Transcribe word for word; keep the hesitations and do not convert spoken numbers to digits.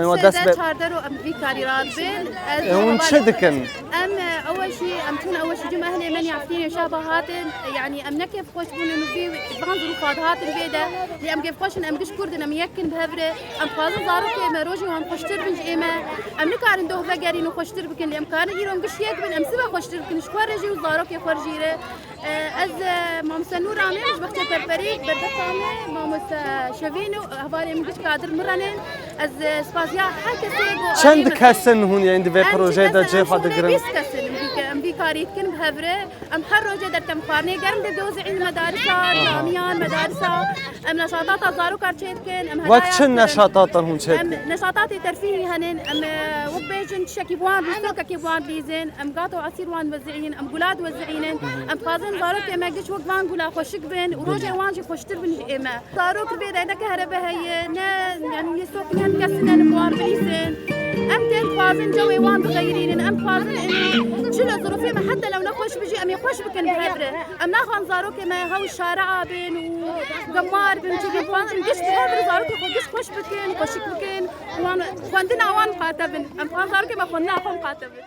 Ewa dest be. Çardero em vî karî radibin. Ez E, hûn çi dikin? Em, e, ewe jî, em çûn ewe jî cim ehlê me nî Efrînê şaba hatin. Yani em ne kêfxweş bûn û vî van zirûfa dihatin vê de. Lê em kêfxweş in, em giş Kurd in, em yek in bi hev re. Em dixwazin zarokê me rojê wan xweştir bin ji ê me. Em nikarin doh vegerîn û xweştir bikin. Lê em karin îro em giş yek bin, em sibe xweştir bikin. Ji xwe re jî û zarokê xwe re jî re. Ez, e, mamoste Nûra me, ji bexçê perperî, berdesta me, mamoste Şevîn û hevalê min giş Kadir Mirenên. Ez, e, spasiya her kesê bo Çend kes in hûn yên di vê projeyê de cih xwe digirin? Bîst kes in, em vî, em vî karî dikin bi hev re. Em her rojê derkem xwarinê germ de dozî medarisa, camiyan, medarisa. Em neşatata zarokar çêdikin. Em Wek hedaya çi dikin. Neşatatan hûn çêdikin? Em neşatatê terfîhî henin. Em, e, wek bêjin tiştekî bi wan bî, stokekî bi wan bîzin. Em gato Sîr wan wezîîn, em gula diwezîînin, em dixwazin zarokê me giş wek van gula xweşik bin û rojê wan jî xweştir bin ji ê me. Zarok vê de ne kehrebe heye, ne, yani, yê sokî hem kesî ne li wan bilîzin. Em tên dixwazin cewê wan bixeyirînin, em dixwazin em çi li zirûfê me heta lew ne xweş bijî, em ê xweş bikin bi hev re. Em naxwazin zarokê me hew şare abin û gemar bin, çi bin, dixwazin giş bi hev re zarokê xwe giş xweş bikin, xweşik bikin, wan xwendina wan qate bin. Em dixwazin zarokê me xwendina xwe qate bin.